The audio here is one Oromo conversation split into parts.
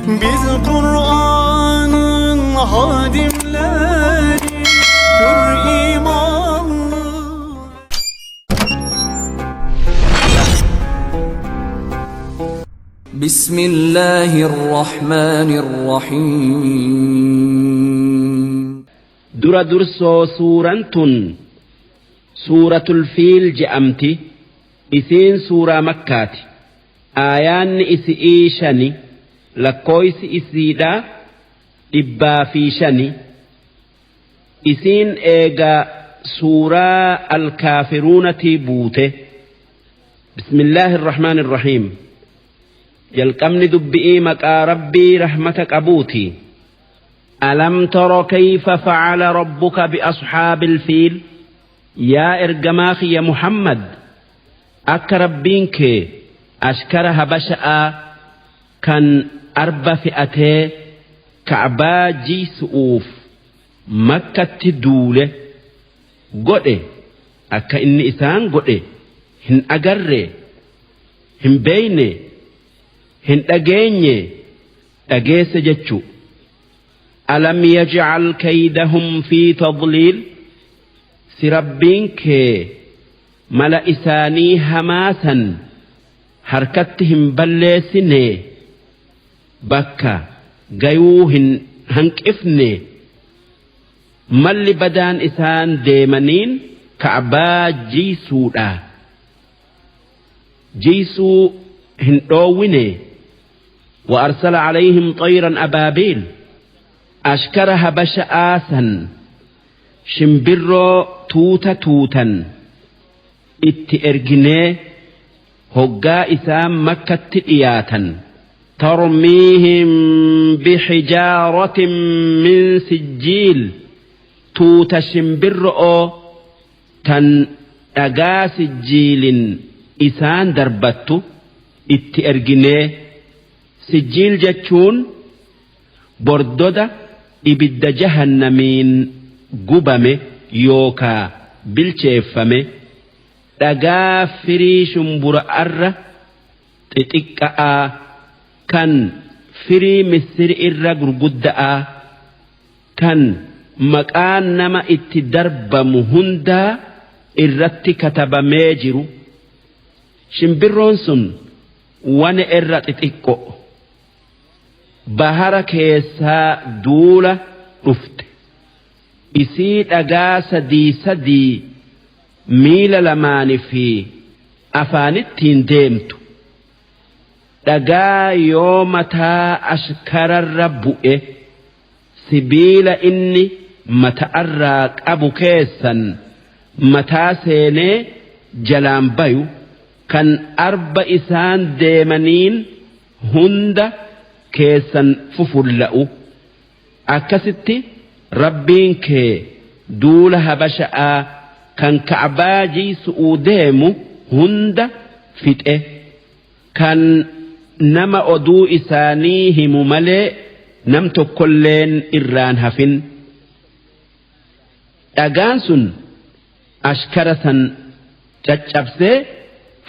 Biz Kur'an'ın hadimleri, hür imanlı. بسم الله الرحمن الرحيم. Dura dursoo suuraan tun suuratul fiil je'amti. Isiin suuraa makkaati. Aayaanni isi'ii shani, lakkooysi isiidha 105. Isiin eega suuraa alkaafiruunatii buute. Bismillaahi irrahmaan irrahiim. Jalqabni dubbi'ii maqaa rabbii rahmata qabuuti. Alam tara kayfa facala rabbuka biasxaabil fiil? Yaa ergamaa kiyya Muhammad, akka rabbiin kee ashkara habasha'aa kan arba fe'atee ka'baa jiisu'uuf makkatti duule godhe, akka inni isaan godhe hin agarre, hin beeyne, hin dhageenye? Dhageesse jechu. Alam yajcal kaydahum fi tadliil? Si rabbiin kee mala isaanii hamaa san harkatti hin balleessine, bakka gayuu hin hanqifne? Malli badaan isaan deemaniin ka'baa jiisuudha, jiisuu hin dhoowwine? وأرسل عليهم طيرا أبابيل. Ashkara habasha'aa san shimbirroo tuuta tuutan itti erginee, hoggaa isaan makkatti dhiyaatan, ترميهم بحجارة من سجيل, tuuta shimbirro'oo tan dhagaa sijjiilin isaan darbattu itti erginee. Sijjiil jechuun bordoda ibidda jahannamiin gubame yookaa bilcheeffame, dhagaa firii shumbura'arra xixiqqa'aa kan firii missiri irra gurgudda'aa, kan maqaan nama itti darbamu hundaa irratti katabamee jiru. Shimbirroon sun wane irra xixiqqo, bahara keessaa duula dhufte. Isii dhagaa sadii sadii miila lamaanii fi afaanittiin deemtu, dhagaa yoo mataa ashkararra bu'e sibiila inni mata'arraa qabu keessan mataa seenee jalaan bayu, kan arba isaan deemaniin hunda keessan fufulla'u. Akkasitti rabbiin kee duula habasha'aa kan ka'baa jiisu'uu deemu hunda fixe, kan nama oduu isaanii himu malee nam tokkolleen irraan hafin. Dhagaan sun ashkara san caccabsee,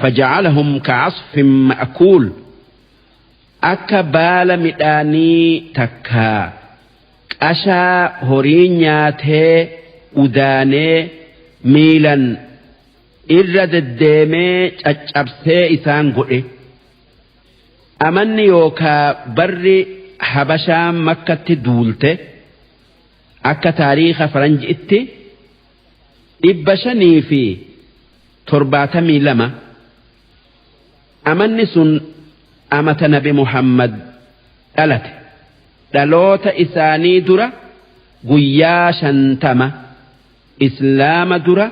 فجعلهم كعصف مأكول, akka baala midhaanii takkaa qashaa horii nyaatee udaanee miilan irra deddeemee caccabsee isaan godhe. Amanni yookaa barri habashaan makkatti duulte akka taariika faranji'itti 572. Amanni sun amata nabi Muhammad dhalate, dhaloota isaanii dura guyyaa 50, islaama dura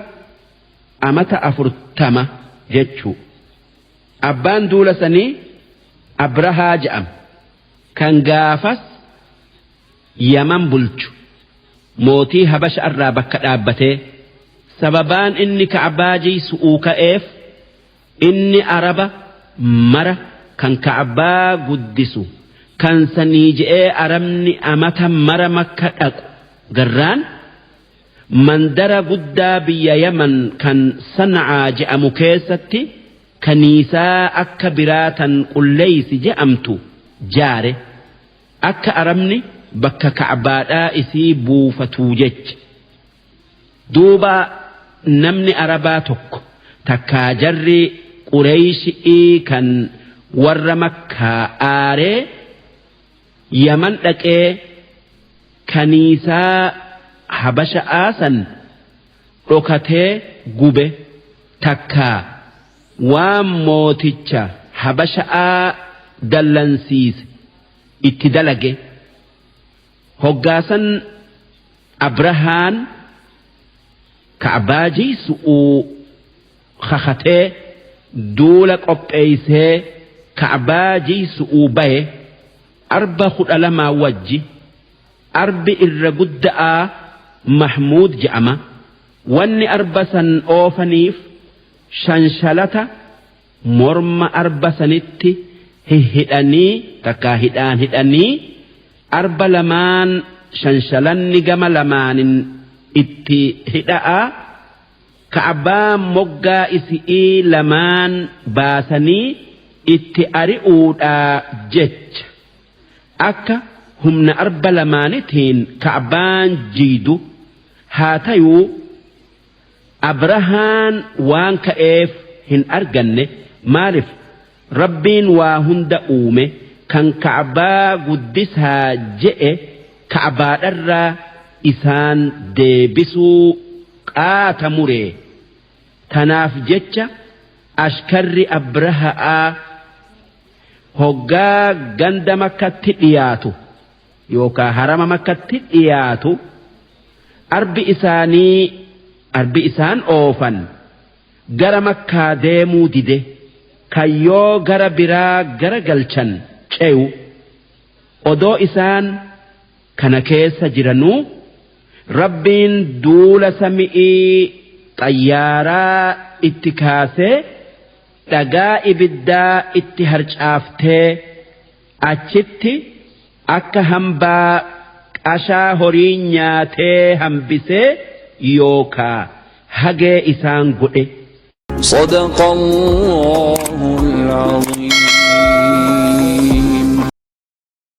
amata 40 jechuu. Abbaan duula sanii Abrahaa je'ama, kan gaafas Yaman bulchu, mootii Habasha irraa bakka dhaabbatee. Sababaan inni Ka'baa jiisu'uu ka'eef, inni Araba mara kan Ka'baa guddisu, kan sanii je'ee Arabni amata mara makka dhaqu garraan, mandara guddaa biyya Yaman kan San'aa je'amu keessatti kaniisaa akka biraa tan qulleeysi je'amtu jaare. Akka arabni bakka ka'baadhaa isii buufatuu jecha. Duuba namni arabaa tokko takkaa jarri qureyshi'ii kan warra makkaa aaree yaman dhaqee kaniisaa habasha'aa san dhokatee gube takkaa waan mooticha habasha'aa dallansiise itti dalage. Hoggaasan Abrahaan ka'baa jiysu'uu kakhatee duula qopheeysee ka'baa jiysu'uu baye arba 12 wajji. Arbi irra gudda'aa mahmuud je'ama. Wanni arba san oofaniif shanshalata morma arba sanitti hihhidhanii takkaa hidhaan hidhanii arba lamaan shanshalanni gama lamaanin itti hidha'aa ka'baa moggaa isi'ii lamaan baasanii itti ari'uudhaa jecha akka humna arba lamaanitiin ka'baan jiidu haa tayuu Abrahaan waan ka'eef hin arganne. Maalif Rabbiin waa hunda uume kan ka'baa guddisaa je'e ka'baadharraa isaan deebisuu qaata muree. Tanaaf jecha ashkarri Abraha'aa hoggaa ganda makkatti dhiyaatu yookaa harama makkatti dhiyaatu arbi isaanii arbi isaan oofan gara makkaa deemuu dide kan yoo gara biraa gara galchan ceyu. Odoo isaan kana keessa jiranuu Rabbiin duula sami'ii xayyaaraa itti kaasee dhagaa ibiddaa itti harcaaftee achitti akka hambaa qashaa horii nyaatee hambisee yookaa hagee isaan godhe. صدق الله العظيم.